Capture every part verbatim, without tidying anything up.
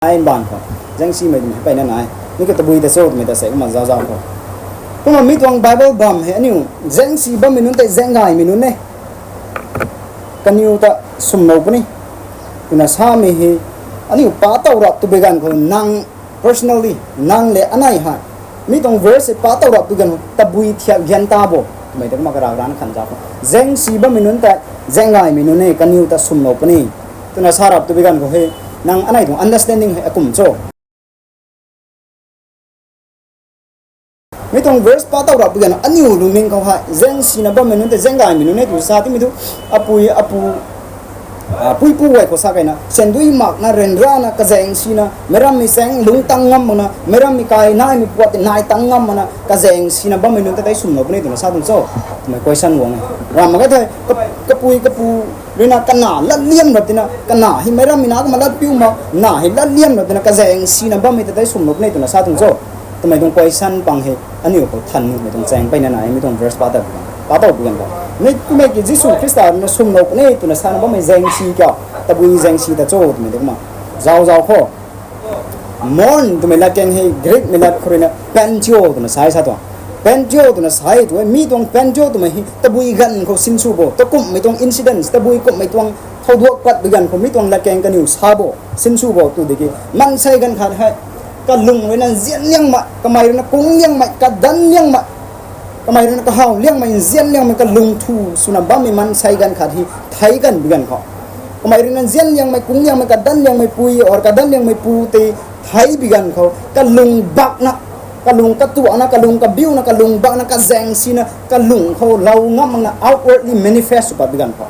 ai mbaanv khou, zaengsimei twmei hei mpeyna nai. Mi ka tabui ta cho twmei ta sei kumna zauc zauc khou. Kumna mi tuang Bible bam hei aniu zaengsi bammei nunc tei zaeng gaymei nunc e, kaniw ta swmlou puni twna samei hei, aniu pa tow rap twbi ganv khou nang personally, nang le anei hei, mi tuang verse hei pa tow rap twbi ganv khou tabui thiak gan ta bo twmei ta kumna kara rana khan zauc khou. Zaengsi bammei nunc tei zaeng gaymei nunc e, kaniw ta swmlou puni twna sa rap twbi ganv khou hei, nang anei tuang understanding hei akum cho? Mi tuang verse pa tow rap twbi ganv aniu lungning khou hei zaengsina bammei nunc tei zaeng gaymei nunc e tw sa timei thu, apui apu, a, puipu guay khou sa keyna sandui makna ryanrana kazaengsina, meic rammei chaeng lungc tang ngam makna, meic rammei kai naimei puat tei nai tang ngam makna kazaengsina bammei nunc ta tei swmlou puni twna sa tuang cho twmei question guang e. Ram mak e thei, ka- kapui kapu ruina kana latliam rap tina, kana hei meic rammei na kumna latpiu mak, na hei latliam rap tina kazaengsina bammei ta tei swmlou puni twna sa tuang cho twmei tuang question pang hei aniu khou than nuhmei tuang chaeng mpeyna nai, mi tuang verse pa tow, pa tow bi ganv khou. Mi kummei ki Jisu Khrista ruina swmlou puni twna sana bammei zaengsi kiu, tabui zaengsi ta cho twmei ta kumna zauc zauc khou. Mourn twmei latkaeng hei Greekmei lat khou ruina pantheo twna sa e sa tuang. Pantheo twna sa e tw e, mi tuang pantheo twmei hei tabui ganv khou sinsw bo, takumhmei tuang incidents, tabui kumhmei tuang thowduak pat bi ganv khou mi tuang latkaeng kaniw sa bo, sinsw bo tw diki, maansei ganv khat hei kalung ruina nzian liangmei, kamei ruina kung liangmei, kadan liangmei, kamei ruina kahaw liangmei, nzian liangmei, kalung thu swna bammei maansei ganv khat hei thei ganv bi ganv khou, kamei ruina nzian liangmei, kung liangmei, kadan liangmei pui or kadan liangmei pu tei thei bi ganv khou kalung bakna, kalung katuakna, kalung kabiuna, kalung bakna, kazaengsina, kalung khou lou ngam makna outwardly manifest sw pat bi ganv khou,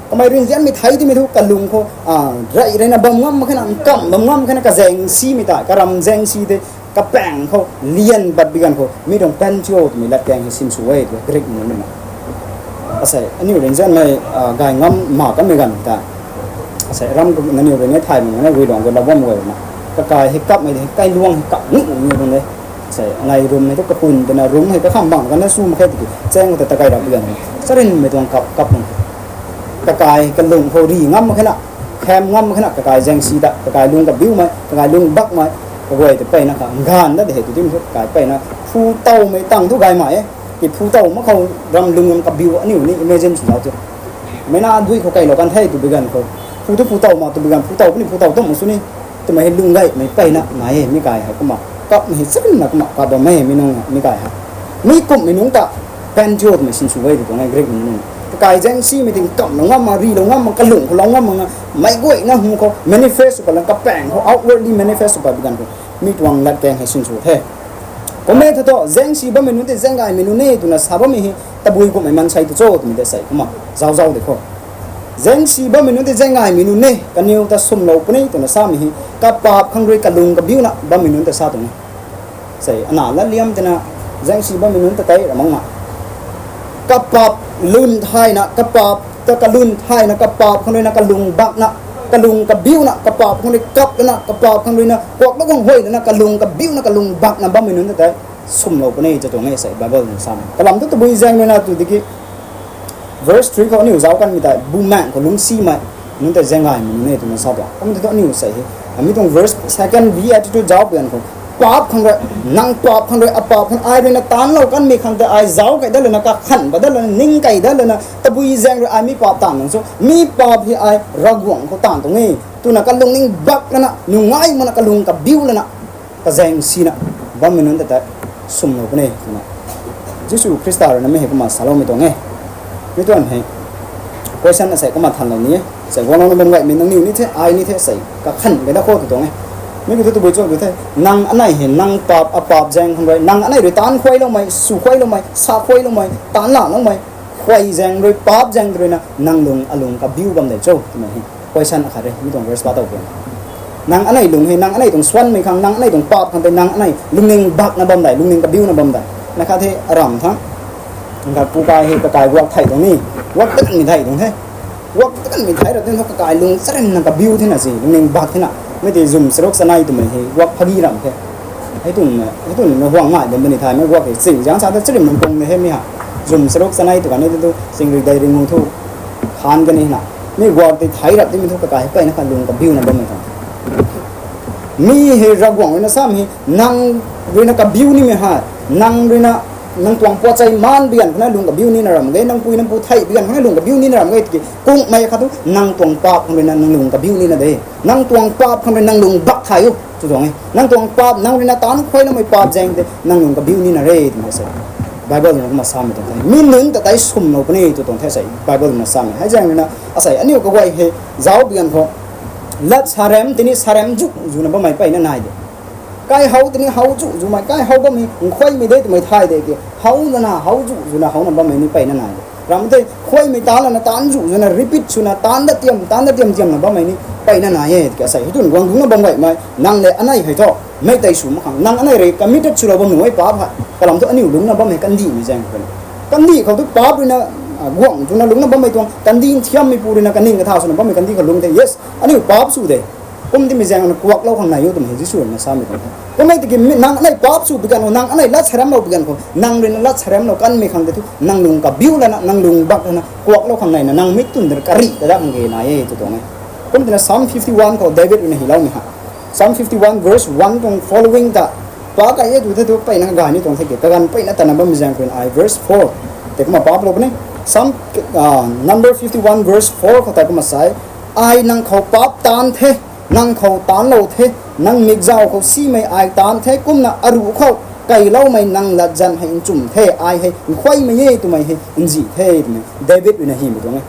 kamei rui nzianmei thei timei thu kalung khou, a, rey reyna bam ngam mak khe na, nkamh bam ngam mak khe na, kazaengsimei tei, karam zaengsi tei kapaeng khou lian pat bi ganv khou mi tuang pantheo twmei latkaeng hei sinsw e tw e Greekmei nunc ruina. Asei aniu rui nzianmei, a, gay ngam mak kanmei ganv ta, asei ram nangniw rui ni thay mak na, rui luang khou lou bam guay na, kakai hei kapmei hei kailuang hei kap nuh ni tuang de. Asei nai room hei thu kapun twna room hei kakham bang kana sw mak khe tiki chaeng khou ta takai rap bi ganv, charynmei tuang kap kap nang kakai kalung khou ri ngam mak khe na, khem ngam mak khe na, kakai zaengsi ta, kakai lung kabiumei, kakai lung bakmei, kaguay ta mpeyna kha ganv dat de hei tw timei thu kakai mpeyna phu towmei tang thu gay mak e. Ki phu tow mak khou ram lung ram kabiu aniu ni imagine sw zauc tw. Meic na dui khou kailou kan the tw bi ganv khou, phu thu phu tow mak tw bi ganv, phu tow puni phu tow tum mak sw ni twmei hei lung gaymei mpeyna nai e, mi kai hei kumna kapmei hei charynna kumna kap bammei mi nung mi kai hei. Mi kumhmei nungc ta pantheo twmei sinsw e tw tuang e Greekmei nunc. Kakai zaengsimei ting kamhlou ngam mak, rilou ngam mak, kalung khou lou ngam mak na, meic guayna hum khou manifest sw pat lana kapaeng khou outwardly manifest sw pat bi ganv khou mi tuang latkaeng hei sinsw the. Kummei thu thu zaengsi bammei nunc tei zaeng gaymei nunc e twna sa bammei hei tabui kumhmei maansei tu cho twmei tei sei kumna zauc zauc de khou. Zaengsi bammei nunc tei zaeng gaymei nunc e, kaniw ta swmlou puni twna samei hei kapaap khang rui kalung kabiuna bammei nunc ta sa tuang e. Sei ana latliam tina zaengsi bammei nunc ta tei ra mak na, kapaap lun thayna, kapaap ta kalun thayna, kapaap khang ruina kalung bakna, kalung kabiuna, kapaap khang rui kap lana, kapaap khang ruina kuaklou guang huay lana, kalung kabiuna, kalung bakna bammei nunc ta tei swmlou puni ta tuang e sei Bible nunc samei. Kalam thu tabui zaeng ruina tw diki, verse three khou aniu zauc kanmei tei bumaengh khou lungcsimei nunc tei zaeng gaymei nunc e twna sa tuang. Kum thu aniu sei hei, ami tuang verse second beatitude zauc bi ganv khou, paap khang rui, nang paap khang rui, apaap khang ai ruina taanlou kanmei khang tei ai zauc kei dat lana, kakhan pat dat lana, ning kei dat lana, tabui zaeng rui ai mi paap taanv tuang cho, mi paap hei ai Ravguangc khou taanv tuang e twna kalungning bak lana, nungai makna kalung kabiu lana, kazaengsina bammei nunc ta tei swmlou puni twna Jisu Khrista ruina mi hei kumna saloumei tuang e. Mi tuang hei question asei kumna thanlou ni e. Sei guanglouna bam gaymei nangniw ni the, ai ni the, sei kakhan kei dat khou tw tuang e. Mi kiu thu tabui cho tw the, nang anei hei nang paap, apaap zaeng khang rui, nang anei rui taanc khuailoumei, sw khuailoumei, sa khuailoumei, taanc laloumei, khuay zaeng rui, paap zaeng ruina nang lung alung kabiu bam de cho twmei hei question akhat re, mi tuang verse pa tow pun. Nang anei lung hei, nang anei tuang swanmei khang, nang anei tuang paap khang tei nang anei lungning bakna bam dei, lungning kabiuna bam dei. Na khat the aram thang, khat pu kai hei kakai guak thei tuang ni, guak takanmei thei tuang the. Guak takanmei thei ra tun thu kakai lung charynna kabiu thena si, lungning bak thena. Mei tei zwm charuk chanei twmei hei guak phagi ram the. Hei tun, hei tun na huang ngai bam da ni thay, mei guak hei ching zang sa ta charim nung pung de hei mi ha. Zwm charuk chanei tw kan ni tu, ching ri dei ri ngu thu khan kan ni na. Mi guak tei thei rap timei thu kakai hei mpeyna kha lung kabiuna bammei tuang. Mi hei Ravguangc rui na samei hei, nang rui na kabiu nimei hei, nang rui na, nang tuang puat chai maan bi ganv khou na lung kabiu nina ram ge, nang pui nang pu thei bi ganv khou na lung kabiu nina ram ge, tiki kungmei khat tu nang tuang paap khang rui na nang lung kabiu nina de. Nang tuang paap khang rui nang lung bak thay o tw tuang e. Nang tuang paap, nang rui na taanc khuay namei paap zaeng de nang lung kabiu nina re twmei sei Bible na kumna samei tuang the. Mi nunc ta tei swmlou puni tw tuang the sei Bible na samei. Hei zaeng rui na asei aniu kaguay hei zauc bi ganv khou lat sarem tini sarem zu zu na bammei mpeyna nai de. Kai how tini how zu zu mei, kai how bammei nkhuaymei de twmei thay de ki, how lana how zu zu na how na bammei ni mpeyna nai de. Ram tei khuaymei taanc lana taanc zu zu na repeat swna taanc dat tiam, taanc dat tiam tiam na bammei ni mpeyna nai e. Ki asei hei tun guang dungcna bam gaymei, nang le anei hei thu mei tei sw mak khang, nang anei rui committed swlou bam nuh e paap hei, kalam thu aniu lungcna bammei kandihmei zaeng khou, kandih khou tu paap rui na, guang twna lungcna bammei tuang kandih nthiammei pu rui na kaning katha swna bammei kandih khou lung the. Yes, aniu paap sw de. Kum timei zaeng na kuaklou khang nai o twmei hei Jisu rui na samei tuang the. Kummei tiki nang anei paap sw bi ganv khou, nang anei lat saremlou bi ganv khou, nang rui na lat saremlou kanmei khang tei thu nang lung kabiu lana, nang lung bak lana kuaklou khang nai na, nang mi tun de karih ta dat khang ge nai e tw tuang e. Kum tina Psalm fifty one khou David rui na hyloumei hei, Psalm fifty one verse one tuang following ta pa kai e tw the thu mpeyna gay ni tuang the ki, kaganv mpeyna tana bammei zaeng khou ai verse four tei kumna paaplou puni. Psalm number fifty one verse four khou tei kumna sa e, ai nang khou paap taanc the, nang khou taanclou the, nang mikzauc khou simei ai taanc the, kumna aruh khou keyloumei nang latzan hei nchumh the, ai hei nkhuaymei e twmei hei nzih the twmei David rui na hymei tuang e.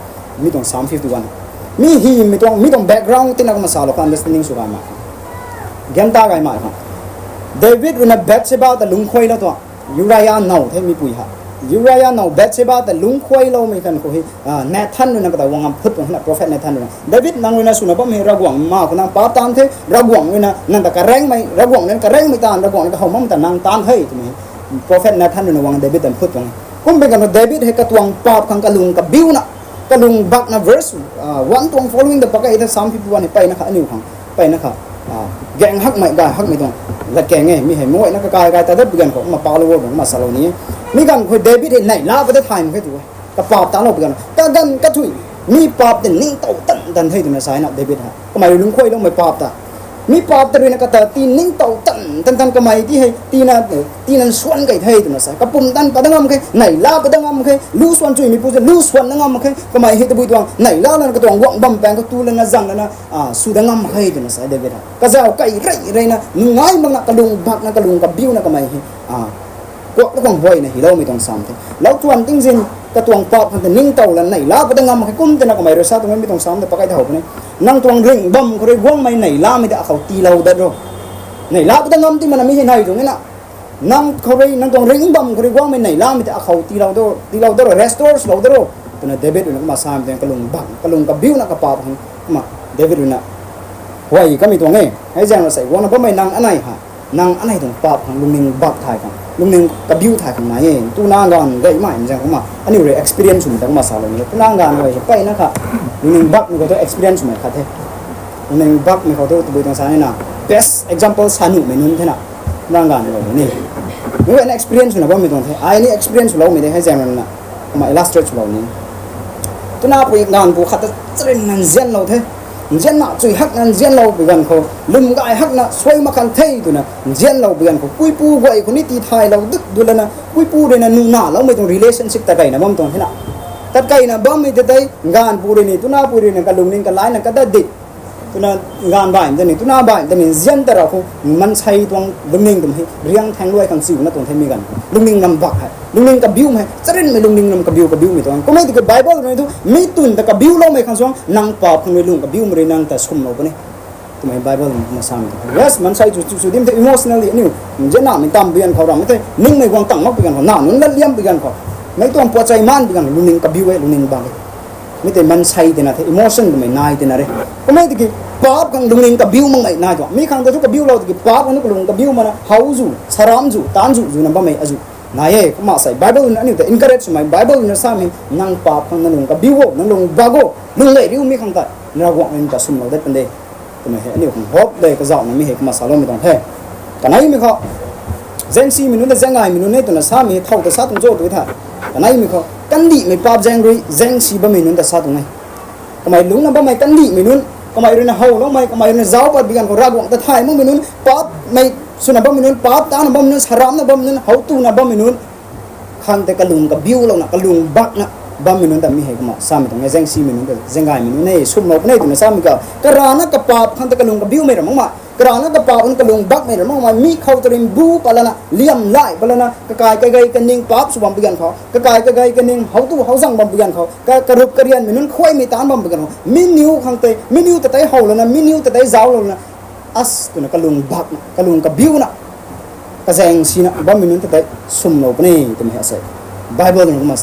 Mi tuang Psalm fifty one, mi hymei tuang, mi tuang background tina kumna salou khou understanding sw gay mak, gan ta gay mak khang, David rui na Bathsheba ta lungc khuaylou tuang, Uriah now the mipui hei. Uriah now Bathsheba ta lungc khuayloumei kan khou hei, Nathan rui na kata wang am phut tuang na, prophet Nathan rui na, David nang rui na swna bam hei Ravguangc ma khou nang paap taanc the, Ravguangc rui na nang ta karengmei, Ravguangc rui na karengmei taanv, Ravguangc rui kahow makmei taanv nang taanc the twmei prophet Nathan rui na wang David ta phut tuang e. Kum bi ganv khou David hei katuang paap khang kalung kabiuna, kalung bakna verse one tuang following ta pak e the Psalm fifty one hei mpeyna kha aniu khang mpeyna kha gaeng hakmei, gay hakmei tuang latkaeng e. Mi hei meic guayna kakai kai ta dat bi ganv khou kumna paaplou o, kumna salou ni. Mi ganv khou David hei neihla pat ta thay mak khe tu e. Kapaap taanclou bi ganv, kaganv kathui, mi paap ta ningtow tan tan the twna sa na David hei. Kamei rui lungc khuayloumei paap ta, mi paap ta rui na kata tii ningtow tan tan tan kamei ti hei tina, tina nsuan key the twna sa. Kapumtan pat da ngam khe, neihla pat da ngam khe, lu swan chuimei pu ze lu swan da ngam khe, kamei hei tabui tuang neihla lana katuang guang bam paeng khou tu lana zang lana sw da ngam khe twna sa David hei. Kazauh kai rey reyna nungai makna kalung bakna kalung kabiuna kamei hei kuaklou khang buayna hyloumei tuang sam the. Lau tuan tingzin katuang paap khang ta ningtow lana neihla pat da ngam khe kum tina kamei rui sa tuang e. Mi tuang sam ta pak kai ta how puni. Nang tuang ringh bam khou rui guangmei neihlamei ta akhou tiilou dat ro. Neihla pat da ngam ti mana mi hei nai tuang e na. Nang khou rui, nang tuang ringh bam khou rui guangmei neihlamei ta akhou tiilou dat ro, restore swlou dat ro twna David rui na kumna samei tuang e. Kalung bak, kalung kabiuna kapaap khang kumna David rui na huay kamei tuang e. Hei zaeng rui sei guangna bammei nang anei hei, nang anei tuang paap khang lungning bak thay khang, lungning kabiu thay khang nai e. Tuna ganv gaymei zaeng kumna aniu rui experience swmei ta kumna salou ni. Tuna ganv guay hei mpeyna kha lungning bakmei khou tu experience swmei khat the. Lungning bakmei khou tu tabui tuang sa ni na, best example sa nuhmei nunc thena, tuna ganv guay ni. Meic guayna experience swna bammei tuang the, ai ni experience swloumei de hei zaeng rui na kumna illustrate swlou ni. Tuna pui ganv pu khat ta charynna nzianlou the. Nzianna chui hakna nzianlou bi ganv khou, lwm gay hakna suai mak khan the twna nzianlou bi ganv khou, puipu guay khou ni tii thaylou dut dut lana puipu rui na nunaloumei tuang relationship tat keyna bam tuang thena. Tat keyna bammei ta tei ganv pu rui ni, tuna pu rui ni kalungning kalaina kadat di twna, ganv baihmei ta ni, tuna baihmei ta ni nzian ta rau khou maansei tuang lungning twmei hei riang thaeng luai khang chiuna tuang themei ganv khou lungning ram bak hei, lungning kabiumei hei charynmei lungning ram kabiu kabiumei tuang. Kummei tiki Bible rui thu mi tun ta kabiuloumei khang suang nang paap khang rui lung kabiumei rui nang ta swmlou puni twmei Bible na samei tuang. Yes, maansei chu chu chu dim the emotionally aniu nziannamei tam bi ganv khou ram the, ningmei guang tang mak bi ganv khou, na nunc latliam bi ganv khou, meic tuang puat chai maan bi ganv khou lungning kabiu e, lungning bak e. Mi tei maansei tina the, emotion twmei nai tina re. Kummei tiki paap khang lungning kabiu makmei nai tuang. Mi khang ta thu kabiulou tiki paap khang kalung kabiu mana how zu, saram zu, taanc zu zu na bammei azu nai e. Kumna sei Bible na aniu ta encourage swmei, Bible na samei, nang paap khang nang lung kabiu o, nang lung bak o, lunghley riumei khang ta Ravguangc rui ta swmlou dat pan de twmei hei aniu khang hope de kazauhna mi hei kumna saloumei tuang the. Kaneimei khou zaengsimei nunc ta zaeng gaymei nunc e twna samei hei thow ta sa tuang cho tw the. Kaneimei khou kandihmei paap zaeng rui zaengsi bammei nunc ta sa tuang e. Kamei lungcna bammei kandihmei nunc, kamei rui na howloumei, kamei rui na zauc pat bi ganv khou Ravguangc ta thay makmei nunc, paapmei swna bammei nunc, paap tana bammei nunc, saramna bammei nunc, how tuna bammei nunc khang tei kalung kabiulouna, kalung bakna bammei nunc ta mi hei kumna samei tuang e, zaengsimei nunc ta zaenggaymei nunc e, swmlou puni twna samei ka. Karana kapaap khang tei kalung kabiumei ra makmei, karana kapaap khang kalung bakmei ra makmei, mi khou ta rimbu patlana, liam lai patlana, kakai kagei kaning paap sw bam bi ganv khou, kakai kagei kaning how tu how zang bam bi ganv khou, ka, karup karianmei nunc khuaymei taanc bam bi ganv khou, mi niw khang tei, mi niw ta tei howlouna, mi niw ta tei zauclouna, as twna kalung bakna, kalung kabiuna, kazaeng sina bammei nunc ta tei swmlou puni twmei hei asei Bible nunc kumna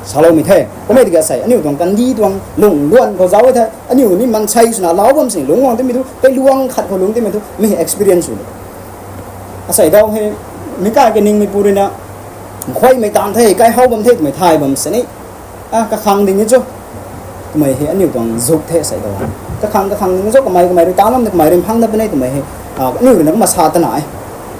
saloumei the. Kummei tiki asei aniu tuang kandih tuang lung luan khou zauc e the, aniu ni maansei swna lau bam sini lungc guang timei thu, kailuang khat khou lungc timei thu mi experience sw. Asei dau hei, mi kai kaningmeipu rui na khuaymei taanc the, kai how bam the twmei thay bam sini, a, kakhang ding e cho, twmei hei aniu tuang zuk the asei dau. Kakhang, kakhang ding e cho, kamei, kamei rui taanc lam de, kamei rui phang dat puni twmei hei, a, aniu rui na kumna sa tana e.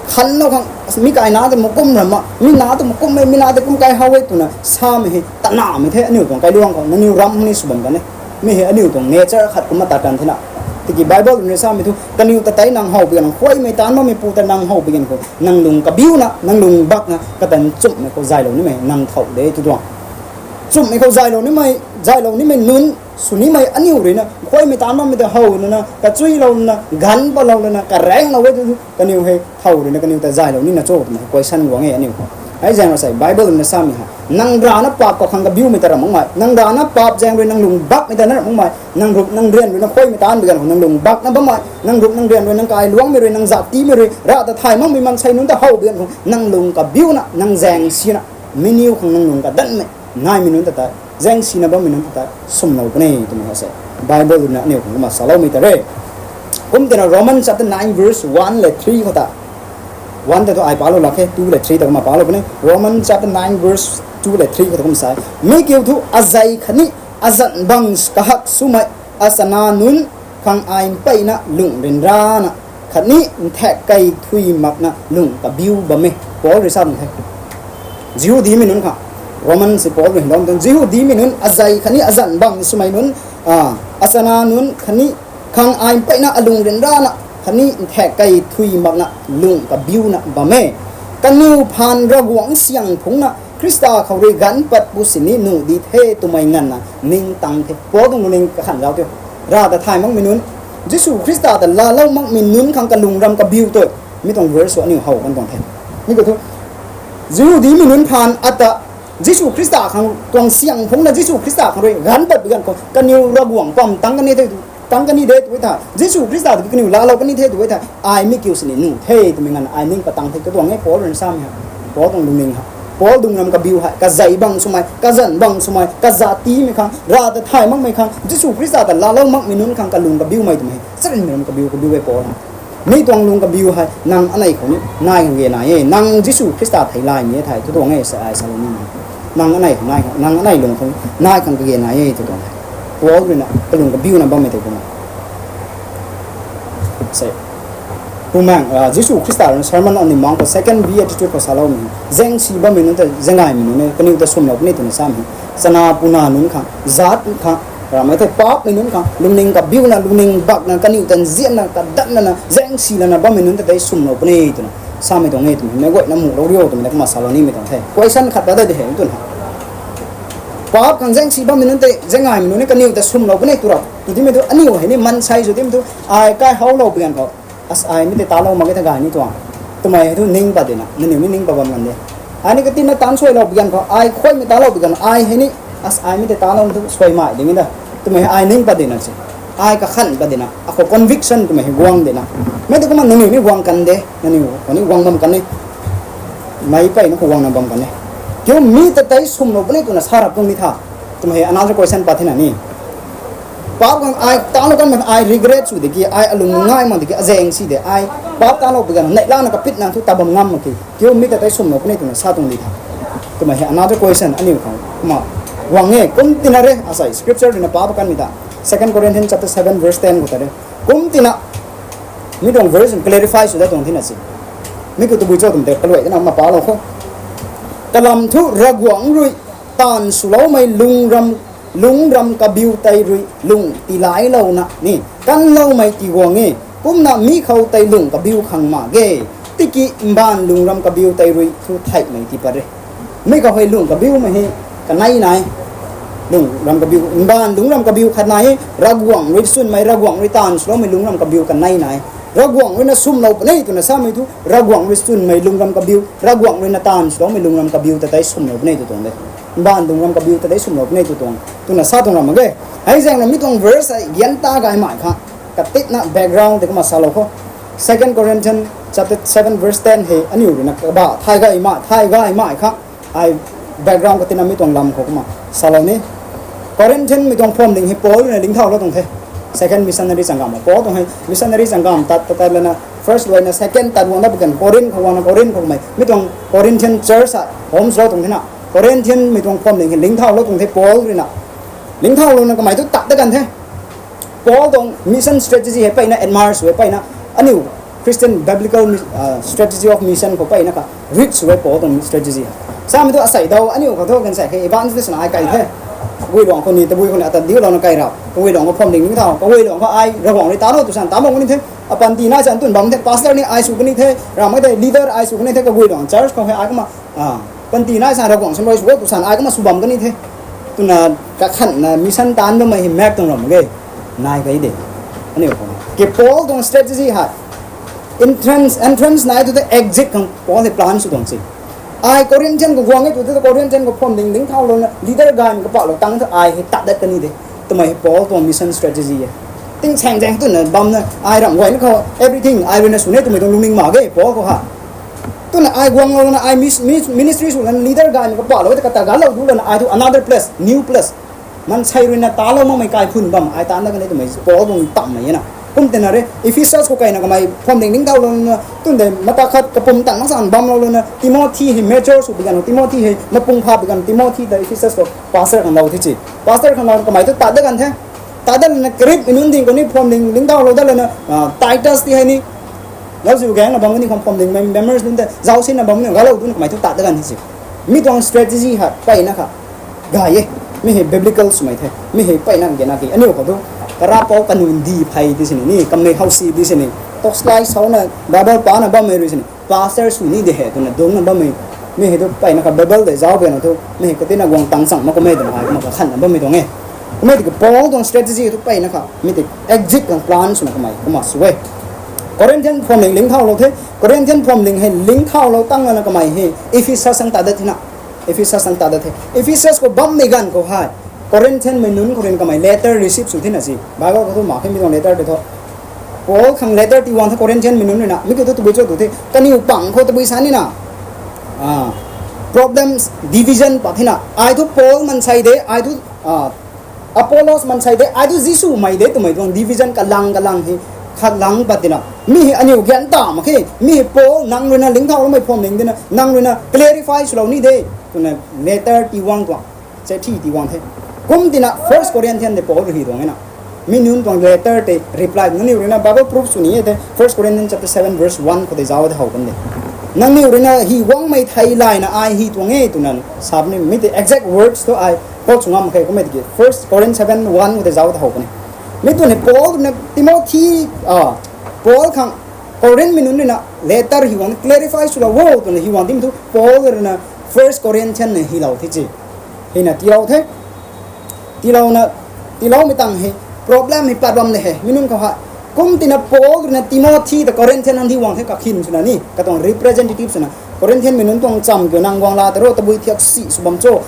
Khanlou khang, mi kai na tei makum rama, mi na tei makum e, mi na tei kum kai how e twna samei hei tanamei the aniu tuang kailuang khou, nangniw ram hei ni sw bam kan e. Mi hei aniu tuang nature khat kumna tat kan thena. Tiki Bible rui na samei thu, kaniw ta tei nang how bi ganv, khuaymei taanc bammeipu ta nang how bi ganv khou, nang lung kabiuna, nang lung bakna, kata nchumhmei khou zaylou nimei nang thow de tu tuang. Nchumhmei khou zaylou nimei, zaylou nimei nunc sw nimei aniu rui na khuaymei taanc bammei ta howlouna, kachuilouna, ganv patlou lana, karaenglou e tu, kaniw hei thow rui na kaniw ta zaylou nina cho twmei question guang e aniu khou. Hei zaeng asei Bible rui na samei hei, nang rana paap khou khang kabiumei ta ra makmei, nang rana paap zaeng rui nang lung bakmei ta na ra makmei, nang rup nang rian rui na khuaymei taanc bi ganv khou nang lung bakna bammei, nang rup nang rian rui, nang kailuangmei rui, nang zatimei rui, Rav ta thay makmei maansei nunc ta how bi ganv khou nang lung kabiuna, nang zaeng sina, mi niw khang nang lung kadanmei naimei nunc ta tei, zaeng sina bammei nunc ta tei swmlou puni twmei hei asei Bible rui na aniu khang kumna saloumei ta re. Kum tina Romans chapter nine verse one le three khou ta, one ta thu ai palou lak khe, two le three ta kumna palou puni. Romans chapter nine verse two le three khou ta kum sa e, mi kiu thu azei khatni azanc bang kahak swmei achana nunc khang ai mpeyna lung ryanrana khatni nthak kei thui makna lung kabiu bam e, Paul rui sa bam the. Jihudimei nunc khang, Roman si Paul rui hylou tuang Jihudimei nunc azei khatni azanc bang swmei nunc, a, achana nunc khatni khang ai mpeyna alung ryanrana khatni nthak kei thui makna lung kabiuna bam e. Kaniw phaan Ravguangc syang phungcna Khrista khou rui ganv pat pu sini nuh di the twmei nganvna ningtang the. Paul tuang lungning kakhan zauc tei, Rav ta thay makmei nunc, Jisu Khrista ta laalou makmei nunc khang kalung ram kabiu tei, mi tuang verse aniu how kan tuang the. Mi khou thu, Jihudimei nunc phaan ata Jisu Khrista khang tuang syang phungcna Jisu Khrista khang rui ganv pat bi ganv khou kaniw Ravguangc pam tang kan e the, tang kan ni de tw e thei, Jisu Khrista ta kaniw laalou kan ni the tw e thei, ai mi kiu sini nuh the twmei nganvna ai ning patang the tu tuang e Paul rui na samei hei. Paul tuang lungning hei, Paul dung ram kabiu hei, kazei bang swmei, kazanc bang swmei, kazatimei khang, Rav ta thay makmei khang, Jisu Khrista ta laalou makmei nunc khang kalung kabiumei twmei hei charynmei ram kabiu kabiu e Paul hei. Mi tuang lung kabiu hei nang anei khou ni nai khang kage nai e, nang Jisu Khrista theilayni e thei tu tuang e sa ai salou ni. Nang anei khou nai khang, nang anei lung khou nai khang kage nai e tu tuang e. Paul rui na kalung kabiuna bammei tei kumna, sei, Bumaengh, a, Jisu Khrista rui na Sermon on the Mount khou second beatitude khou saloumei, zaeng si bammei nunc ta zaenggaymei nunc e, kaniw ta swmlou puni twna samei. Chana puna nunc khang, zaat khang, ramei thei paapmei nunc khang lungning kabiuna, lungning bakna, kaniw ta nzianna, kadanna, zaeng si lana bammei nunc ta tei swmlou puni twna samei tuang e twmei meic guayna muhlou rio twmei na kumna salou nimei tuang the. Question khat pat da di he twna, paap khang zaeng si bammei nunc tei zaenggaymei nunc ni kaniw ta swmlou puni tw ra tw timei thu aniu hei ni maansei sw timei thu, ai kai howlou bi ganv khou, as ai mi tei talou mak e thei gay ni tuang twmei hei thu ning pat dina, nangniw ni ning pat bam kan de. Ai ni katinna taanc suailou bi ganv khou, ai khuaymei talou bi ganv khou ai hei ni, as ai mi tei talou thu suaimei ding e da twmei hei ai ning pat dina se. Ai kakhan pat dina, akhou conviction twmei hei guang dina. Mei tei kumna nangniw ni guang kan de, nangniw khou ni guang bam kan e. Meic peyna khou guangna bam kan e. Kiu mi ta tei swmlou puni twna sa rap tuang ni tha twmei hei another question pat thena ni. Paap khang ai talou kan mak, ai regret sw di ki, ai alung ngai mak di ki, azaeng si de, ai paap talou bi ganv neihlana kapitna thu ta bam ngam mak ki, kiu mi ta tei swmlou puni twna sa tuang di tha twmei hei another question aniu khang kumna guang e. Kum tina re, asei scripture rui na paap kanmei ta, Second Corinthians chapter seven verse ten khou ta re. Kum tina, mi tuang verse clarify sw dat tuang thina se. Mi khou tabui cho twmei tei kaluai tana kumna palou khou, kalam thu Ravguangc rui taanv swloumei lung ram, lungc ram kabiu tei rui lung tiilailouna ni, kanloumei ti guang e. Kumna mi khou tei lung kabiu khang mak ge. Tiki mbaanv lungc ram kabiu tei rui thu theihmei ti pat re. Mi khou hei lung kabiumei hei kanei nai. Lung ram kabiu, mbaanv lungc ram kabiu khat nai e, Ravguangc rui chwnmei, Ravguangc rui taanv swloumei lungc ram kabiu kanei nai. Ravguangc rui na swmlou puni twna samei thu, Ravguangc rui chwnmei lungc ram kabiu, Ravguangc rui na taanv swloumei lungc ram kabiu ta tei swmlou puni tw tuang de. Mbaanv lungc ram kabiu ta tei swmlou puni tw tuang, twna sa tuang ram mak ge. Hei zaeng na mi tuang verse hei gyan ta gaymei kha, katitna background tei kumna salou khou. Second Corinthians chapter seven verse ten hei aniu rui na kabah thay gaymei, thay gaymei kha. Ai background katitna mi tuang lam khou kumna salou ni. Corinthian mei tuang phuamling hei Paul rui na lingthaulou tuang the. Second missionary changgam Paul tuang hei missionary changgam tat tat tat lana first luaina second tat guang da pui kan Corinth khou guangna Corinth khou mei mi tuang Corinthian church a home swlou tuang thena. Corinthian mei tuang phuamling hei lingthaulou tuang the Paul rui na. Lingthaulouna kamei thu tat da kan the. Paul tuang mission strategy hei peyna admire sw e peyna aniu Christian biblical mis- uh, strategy of mission khou peyna kha rich sw e Paul tuang strategy hei. Samei thu asei dau aniu khou thu kan sei hei evangelist na ai kai the. Kaguay luang khou ni tabui khou ni ata diulouna kai rap. Kaguay luang khou phuamling ni thau. Kaguay luang khou ai Ravguangc rui talou tw san talou ni the. Apanty nai san tun bam the pastor ni ai sw kani the. Ramei tei leader ai sw kani the kaguay luang church khou hei ai kumna panty nai san Ravguangc sw rui sw tw san ai kumna sw bam kani the. Twna kakhanna mission taanv bammei hei mak tuang ram ge. Nai kai de. Aniu khou ke Paul tuang strategy hei entrance, entrance nai thu the exit khang Paul hei plan sw tuang se. Ai Corinthian khou guang e tw the Corinthian khou phuamling lingthaulou na leader gaymei kapahlou tang thu ai hei tat dat kani de. Twmei hei Paul tuang mission strategy e. Tingsaeng zaeng twna bamna ai ramh guayna khou everything ai rui na sw ni twmei tuang lungning mak ge Paul khou ha. Twna ai guanglouna ai mis- mis- ministry sw lana leader gaymei kapahlou e ta kata galou du lana ai thu another place, new place. Mansei rui na talou makmei kaikhun bam ai taanv da kani twmei Paul tuang tammei e na. Kum tina re Ephesus khou kaina kamei phuamling lingthaulouna tun de mata khat kapum tang mak san bamlou lana Timothy hei mature sw pui kan Timothy hei mapung pha pui kan Timothy ta Ephesus khou pastor khang lou the chi. Pastor khang lou kamei thu tat da kan the. Tat dat lana Crete mei nunc ding khou ni phuamling lingthaulou dat lana Titus ti hei ni lauziu gaengna bam kani khang phuamling members nunc tei zausinna bam kani galou duna kamei thu tat da kan the chi. Mi tuang strategy hei peyna kha gay e. Mi hei biblical swmei the. Mi hei peyna gena ki aniu khou thu karapou kanun di phey di sini ni kamei howsi di sini. Torchlight souna Bible pana bammei rui sini pastor sw ni de he twna dungcna bammei. Mi hei thu peyna kha Bible tei zauc peyna thu mi hei katina guang tang chang mak kummei twna ai kumna kakhanna bammei tuang e. Kummei tiki Paul tuang strategy thu peyna kha mi tei exit khang plan swna kamei kumna sw e. Corinthian phuamling lingthaulou the. Corinthian phuamling hei lingthaulou tang lana kamei hei Ephesus ang tat dat thena. Ephesus ang tat dat the. Ephesus khou bammei ganv khou hei Corinthian mei nunc khou rui kamei letter receive sw thena si Bible khou thu mak khe mi tuang letter tei thu Paul khang letter tiiguang the Corinthian mei nunc rui na mi kiu thu tabui cho tu the kaniw pang khou tabui sa nina problems, division pat thena. Ai thu Paul mansei de, ai thu Apollos mansei de, ai thu Jisu mei de twmei tuang division kalang kalang hei khat lang pat tina. Mi hei aniu gyan ta mak khe, mi hei Paul nang rui na lingthauloumei phuamling dina nang rui na clarify swlou ni de twna letter tiiguang tuang, chethi tiiguang the. Kum tina First Corinthian tei Paul rui hi tuang e na. Mi nunc tuang letter tei reply nangniw rui na Bible proof sw ni e the First Corinthians chapter seven verse one khou tei zauc de how kan de. Nangniw rui na hi guangmei thei layna ai hi tuang e twna sa puni mi tei exact words thu ai quote sw ngam khe kummei tiki First Corinthians seven one khou tei zauc de how puni. Mi tw ni Paul rui na Timothy, Paul khang Corinth mei nunc rui na letter hi guang clarify swlou o twna hi guang dim thu Paul rui na First Corinthian na hilou the chi. Hei na tiilou the. Tiilouna, tiiloumei tang hei problem hei pat bam de he mi nunc khou hei. Kum tina Paul rui na Timothy ta Corinthian nang di guang the kakhin swna ni katuang representative swna Corinthian mei nunc tuang cham kiu nang guang la ta ro tabui thiak si sw bam cho,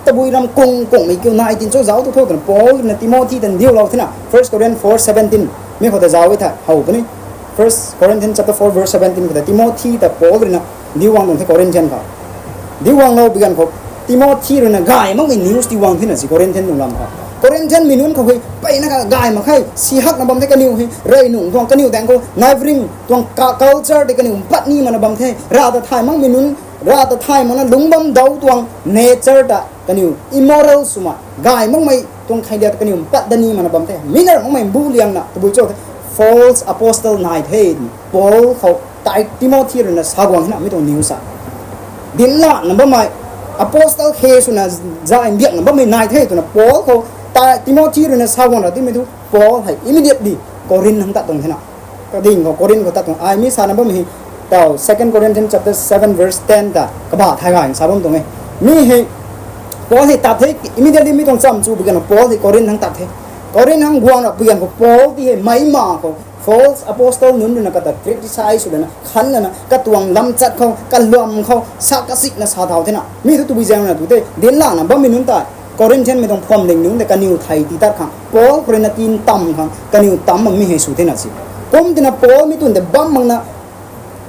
tabui ram kung kungmei kiu nai tin cho zauc tu tho twna Paul rui na Timothy ta ndiulou thena First Corinthians four seventeen mi khou ta zauc e tha how puni. First Corinthians chapter four verse seventeen khou ta Timothy ta Paul rui na ndiu guang tuang the Corinthian khou. Ndiu guanglou pui ganv khou Timothy rui na gay makmei news tiiguang thena si Corinthian tuang lam khou. Corinthian mei nunc khou hei peyna kha gay mak khe, si hakna bam the kaniw hei, rey nung tuang kaniw daeng khou neighboring tuang culture tei kaniw mpat ni makna bam the, rav ta thay makmei nunc, rav ta thay makna lungc bam dau tuang nature ta kaniw immoral swmei, gay makmei tuang khailiat kaniw mpat da ni makna bam the, miner makmei mbu liangna tabui cho the, false apostle nai the, Paul khou tei Timothy rui na sa guang hina mi tuang news a. Dinc lana bammei, apostle khe swna zay mbiakna bammei nai the twna Paul khou tei Timothy rui na sa guang ra timei thu Paul hei immediately Corinth hang tat tuang thena. Kading khou Corinth khou tat tuang. Ai mi sana bam hei, tau Second Corinthians chapter seven verse ten ta kabah thai gay sa bam tuang e. Mi hei, Paul hei tat the, immediately mi tuang cham chu bigan Paul hei Corinth hang tat the. Corinth hang guang ra bigan khou Paul ti hei mei ma khou false apostle nunc rui na kata criticize sw lana, khan lana, katuang lam chat khou, kaluam khou, sa kasik na sa thau thena. Mi thu tabui zaeng na tu te, din lana bammei nunc ta, Corinthian mei tuang phuam ling nunc de kaniw thei ti tat khang, Paul khou rui na tin tam khang, kaniw tam mi hei sw thena si. Kum tina Paul mi tun de bam mang na,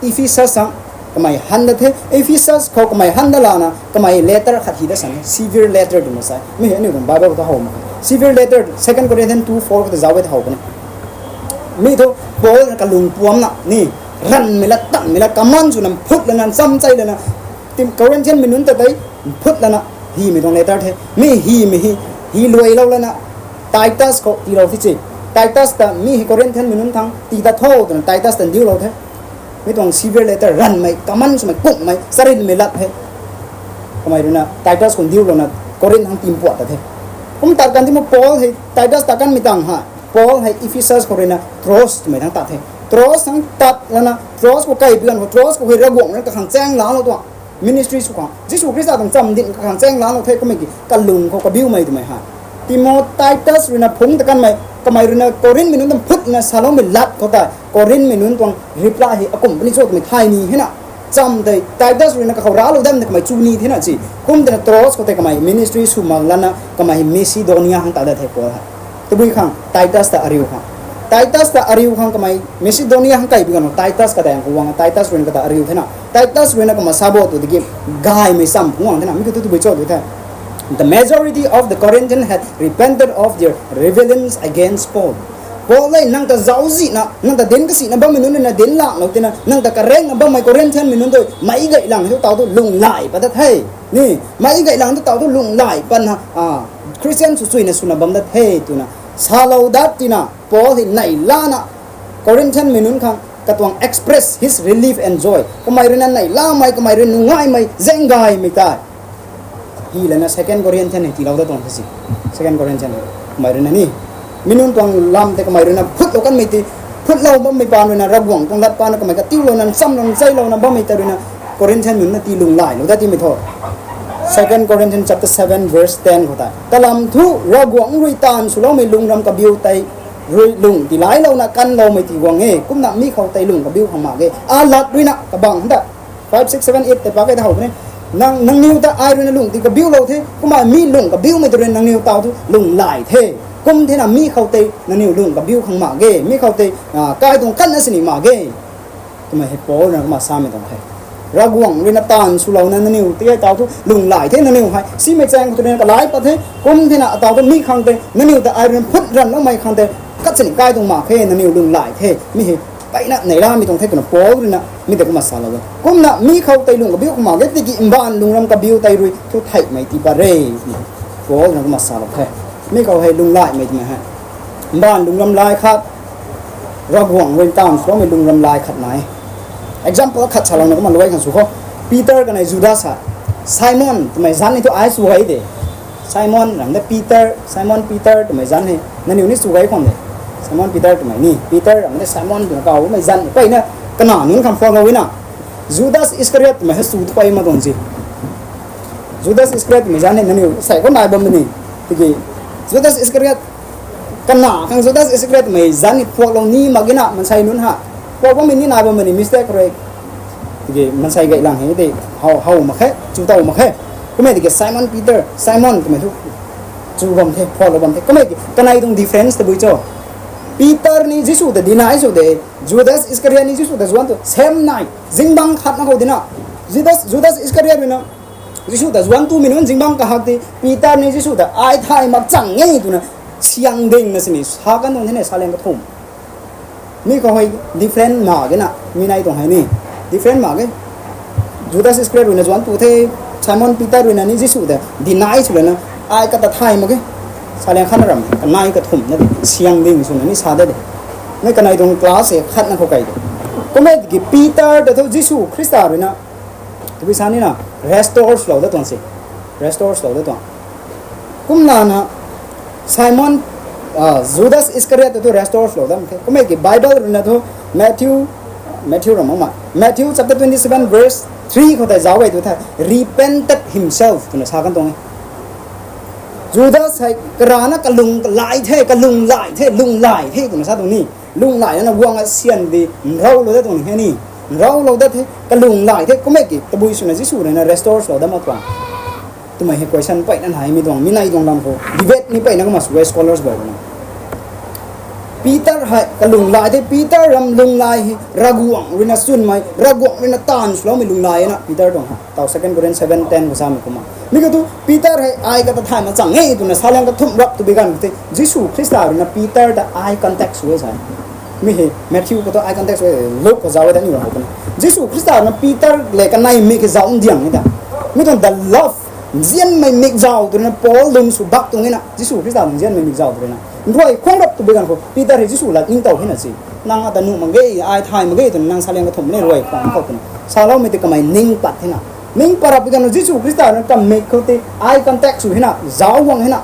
Ephesus sang, kamei han da the, Ephesus khou kamei han da lana, kamei letter khat hi da sang, severe letter tu na sa. Mi hei aniu tuang Bible khou ta how ma. Severe letter, Second Corinthians two four khou ta zauc e ta how puni. Mi thu Paul na kalung puam na ni, ranmei la, tanmei la, kaman sw na, phut lana, cham chai lana, Corinthian mei nunc ta tei, phut lana, hymei tuang letter the. Mi hymei hei, hi luailou lana, Titus khou tiilou the chi. Titus ta mi hei Corinthian mei nunc thang, ti ta tho twna Titus ta ndiulou the. Mi tuang severe letter, ranmei, kaman swmei, kukmei, charynmei lat the. Kamei rui na Titus khou ndiulouna Corinth thang timpuat ta the. Kum tat kan ti ma Paul hei Titus tat kanmei tang ha. Paul hei Ephesus khou rui na Troas twmei thang tat the. Troas thang tat lana, Troas khou kai bigan khou, Troas khou hei Ravguangc rui kakhang chaeng laalou tuang. Ministry sw khang, Jisu Khrista tuang cham din kakhang chaeng laalou the kummei ki kalung khou kabiumei twmei ha. Timothy, Titus rui na phungc ta kanmei, kamei rui na Corinth mei nunc tam phut na saloumei lat khou tei, Corinth mei nunc tuang reply hei akum puni cho twmei thay ni hena. Cham tei Titus rui na kakhou raclou dam de kamei chu ni thena chi. Kum tina Troas khou tei kamei ministry sw mak lana kamei Macedonia hang ta dat the Paul hei. Tabui khang Titus ta ariu khang. Titus ta ariu khang kamei Macedonia hang kai bigan Titus kata ang khou guang Titus rui na kata ariu thena. Titus rui na kamei sabo tu tiki gaymei cham phungc guang thena. Mi khou tu tabui cho tu the. The majority of the Corinthians had repented of their rebellions against Paul. Paul lei nang ta zauczihna, nang ta dinc kasina bammei nunc rui na dinc laklou tina, nang ta karengna bammei Corinthian mei nunc tu meic gay lang tu tau tu lunghlaic pat dat the. Ni, meic gay lang tu tau tu lunghlaic patna, Christian sw chuina swna bam dat the twna salou dat tina, Paul hei neih lana Corinthian mei nunc khang katuang express his relief and joy. Kamei rui na neih lamei, kamei rui nungaimei, zaeng gaymei tei hi lana Second Corinthian hei tiilou dat tuang the si. Second Corinthian kamei rui na ni, mi nunc tuang lam tei kamei rui na phutlou kanmei tei, phutlou bammei paan rui na Ravguangc tuang lat paan na kamei katiulou na, chamlou na, cheilouna bammei tei rui na Corinthian nunc na tii lunghlaiclou dat timei tho. Second Corinthians chapter seven verse ten khou tei, kalam thu Ravguangc rui taanv swloumei lunglam kabiu tei rui lung tiilailouna kanloumei ti guang e, kumna mi khou tei lung kabiu khang mak ge. A lat rui na kabang handa five, six, seven, eight tei pak e ta how puni. Nang, nangniw ta ai rui na lung ti kabiulou the, kumna mi lung kabiumei tei rui nangniw tau thu lunghlaic the. Kum thena mi khou tei nangniw lung kabiu khang mak ge, mi khou tei kai tuang kanna sini mak ge. Twmei hei Paul rui na kumna samei tuang the. Ravguangc rui na taanv swlouna nangniw ti hei tau thu lunghlaic the nangniw hei. Simei chaeng khou tu rui na kalai pat the. Kum thena tau thu mi khang tei nangniw ta ai rui na phut ranvloumei khang tei kachini kai tuang mak khe, nangniw lunghlaic the. Mi hei mpeyna neih lamei tuang the twna Paul rui na mi tei kumna salou e. Kumna mi khou tei lung kabiu khang mak ge tiki mbaanv lunglam kabiu tei rui thu theihmei tii pat re. Paul rui na kumna salou the. Mi khou hei lunghlaicmei twmei hei mbaanv lunglam lai khat, Ravguangc rui taanv swloumei lunglam lai khat nai. Example khat salouna kumna luai khang sw khou. Peter kanei Judas ha. Simon twmei zanc ni thu ai sw gay de. Simon ram de Peter, Simon Peter twmei zanc hei nangniw ni sw gay khwan de. Simon Peter twmei ni, Peter ram de Simon twna kaw mei zanc peyna kana nunc khang phuaklou na. Judas Iscariot twmei hei sw tu pey mak tuang si. Judas Iscariot twmei zanc hei nangniw sei khou nai bam ni. Tiki Judas Iscariot kana khang Judas Iscariot twmei zanc ni phuaklou ni mak ge na maansei nunc ha. Phuak bammei ni nai bam ni mistake rui. Tiki maansei gay lang hei tei how, how mak khe, chu tow mak khe. Kummei tiki Simon Peter, Simon twmei thu chu bam the, phuaklou bam the. Kummei tiki kanei tuang difference tabui cho. Peter ni Jisu ta deny sw de, Judas Iscariot ni Jisu ta zuanc tu same nai, zingbangc khat na khou dina. Judas, Judas Iscariot rui na Jisu ta zuanc tumei nunc zingbangc kahak tei Peter ni Jisu ta ai thay mak chang e twna siang dingna sini sa kan tuang the ne, saliang kathumh. Mi khou hei different mak ge na, mi nai tuang hei ni. Different mak ge. Judas Iscariot rui na zuanc tu the, Simon Peter rui na ni Jisu ta deny sw lana, ai kata thay mak ge. Saliang khat na ram, kanei kathumh na de, siang ding swna ni sa de de. Mei kanei tuang class hei khat na khou kai de. Kummei tiki Peter ta thu Jisu Khrista rui na tabui sa ni na, restore swlou dat tuang si. Restore swlou dat tuang. Kumna na Simon Judas Iscariot tu restore swlou dam the. Kummei ki Bible ruina thu Matthew, Matthew ram ma, Matthew chapter twenty seven verse three khou tei zauc e tu the, repented himself twna sa kan tuang e. Judas hei karana kalung lai the, kalung lai the, lung lai the twna sa tuang ni. Lung lai na guang a syan di nrau lou dat tuang ni he ni. Nrau lou dat the, kalung lai the, kummei ki tabui swna Jisu ruina restore swlou dam a tuang. Twmei hei question peyna nai mi tuang, mi nai tuang lam khou debate ni peyna kumna sw e scholars guay na. Peter hei kalung lai the, Peter ram lung lai hei Ravguangc ruina chwnmei, Ravguangc ruina taanv swloumei lung lai na Peter tuang ha. Tau Second Corinthians seven ten khou samei kumna. Mi khou tu Peter hei ai kata thay mak chang e twna saliang kathumh rap tu bi ganv khou the Jisu Khrista ruina Peter ta eye contact sw e sa. Mi hei Matthew khou tu eye contact sw e, Luke khou zauc e ta ni ra hou puni. Jisu Khrista ruina Peter le kanei mik zauc ndiang ni ta. Mi tuang the love, nzianmei mik zauc tu ruina Paul lung sw bak tuang e na. Jisu Khrista nzianmei mik zauc tu ruina nruai khwang rap tu bi ganv khou Peter hei Jisu lat ningtow hei na si. Nang ata nuh mak ge, ai thay mak ge twna nang saliang kathumh ne ruai khwang khou twna saloumei tei kamei ning pat the na. Ning pat rap bi ganv khou Jisu Khrista ruina kamik khou tei eye contact sw hei na, zauc guang hei na.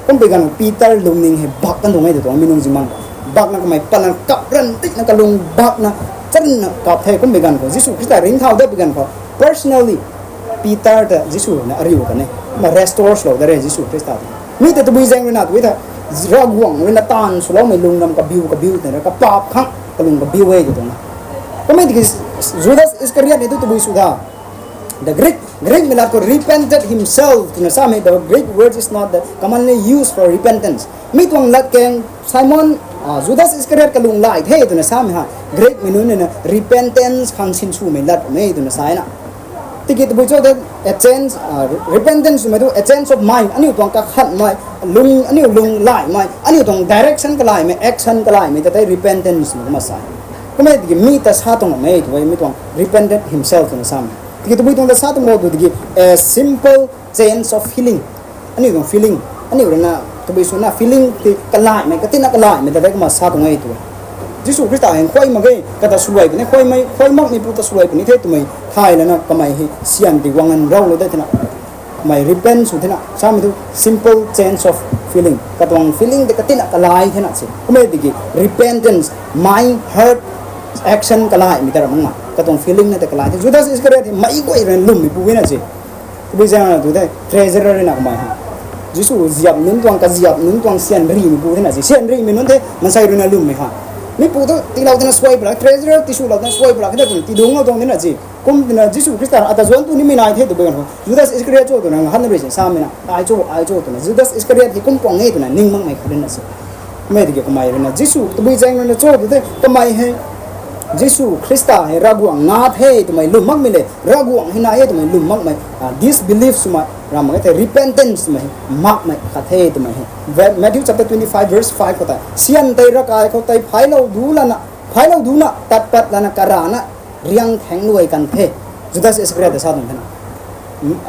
Kum bi ganv Peter lungning hei bak kan tuang e tu tuang mi nung zingmang. Bakna kamei patna kap ran tikna kalung bakna channa kap the kum bi ganv khou Jisu Khrista ringcthau dat bi ganv khou personally Peter ta Jisu ruina ariu kan e. Kumna restore swlou dat re Jisu Khrista ta. Mi tei tabui zaeng ruina tu tha Ravguangc ruina taanv swloumei lung ram kabiu kabiu tei ra kapap khang kalung kabiu e tu tuang na. Kummei tiki Judas Iscariot ni tu tabui sw tha. The Greek, Greek mei lat khou repented himself twna samei, the Greek word is not that commonly used for repentance. Mi tuang latkaeng Simon, Judas Iscariot kalung lai the twna samei ha Greek mei nunc na repentance khang sinswmei lat e twna sa na. Tiki tabui cho the a change, repentance twmei tu a change of mind, aniu tuang kakhanmei, lung, aniu lung laimei, aniu tuang direction kalaimei, action kalaimei ta tei repentance twna kumna sa. Kummei tiki mi ta sa tuang e tu e mi tuang repented himself twna samei. Tiki tabui tuang ta sa tuang bo tu tiki a simple change of feeling. Aniu tuang feeling, aniu ruina tabui swna feeling tei kalaimei, katina kalaimei ta tei kumna sa tuang e tu. Jisu Khrista hei khuay mak ge, kata swluai puni, khuay mak, khuay makmei pu ta swluai puni the twmei thay lana kamei hei syan di guang nrau lou dat thena. Kamei repent sw thena, samei tu simple change of feeling. Katuang feeling tei katina kalai thena si. Kummei tiki repentance, mind, heart, action kalaimei ta ra makna. Katuang feeling na tei kalai the. Judas Iscariot hei meic guay ruina lwmmeipu na si. Tabui zaeng na tu the treasurer na kamei ha. Jisu ziap nunc tuang, kaziap nunc tuang syan rimeipu thena si. Syan rimei nunc the mansei ruina lwmmei ha. Mipu tu tiilou thena suai pala, treasurer tiswlou thena suai pala, kina tu tidungclou tuang thena si. Kum twna Jisu Khrista ata zuanc tu nimei nai the tu bi ganv khou Judas Iscariot cho twna ngahana rui si samei na. Ai cho, ai cho twna Judas Iscariot hei kum puang e twna ning makmei khat na si. Kummei tiki kamei ruina Jisu tabui zaeng ruina cho tu the kamei hei Jisu Khrista hei Ravguangc na the twmei lwm makmei le, Ravguangc hei na e twmei lwm makmei, disbelief swmei, ram mak e thei repentance twmei makmei khat the twmei hei Matthew chapter twenty five verse five khou tei syan tei ravkai khou tei phaylou du lana, phaylou duna tat pat lana karana riang thangc luai kan the. Judas Iscariot ta sa tuang thena.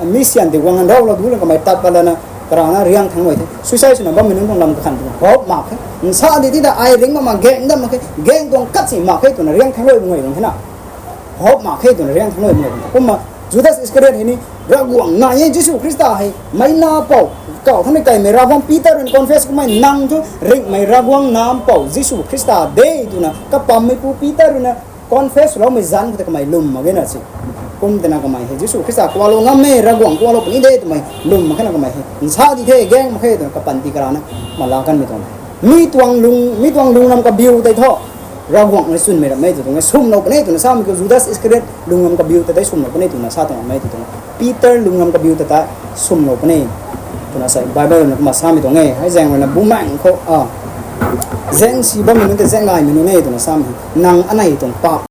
Mi syan di guang nraulou du lana kamei tat pat lana karana riang thangc luai the. Suicide swna bammei nunc tuang lam kakhan twna hope mak khe. Nsa di ti ta ai ringc mak ma gaeng dam mak khe, gaeng tuang kat si mak khe twna riang thangc luai bam guay tuang thena. Hope mak khe twna riang thangc luai bam guay tuang. Kumna Judas Iscariot hei ni Ravguangc na e, Jisu Khrista hei meic na pou, kau thanmei kaimei Ravguangc, Peter ruina confess kummei nang thu ringhmei Ravguangc na pou Jisu Khrista de twna kapammeipu Peter ruina confess loumei zanc khou tei kamei lwm mak ge na si. Kum twna kamei hei Jisu Khrista kualou ngam e, Ravguangc kualou puni de twmei lwm mak khe na kamei hei nsa di the, gaeng mak khe twna kapanty karana mala kanmei tuang. Mi tuang lung, mi tuang lunglam kabiu tei thu Ravguangc rui chwnmei rammei tw tuang e, swmlou puni twna samei khou Judas Iscariot lunglam kabiu ta tei swmlou puni twna sa tuang rammei tw tuang e. Peter lunglam kabiu ta tei swmlou puni twna sa Bible ruina kumna samei tuang e. Hei zaeng ruina bumaengc khou zaengsi bammei nunc tei zaenggaymei nunc e twna samei, nang anei tuang paap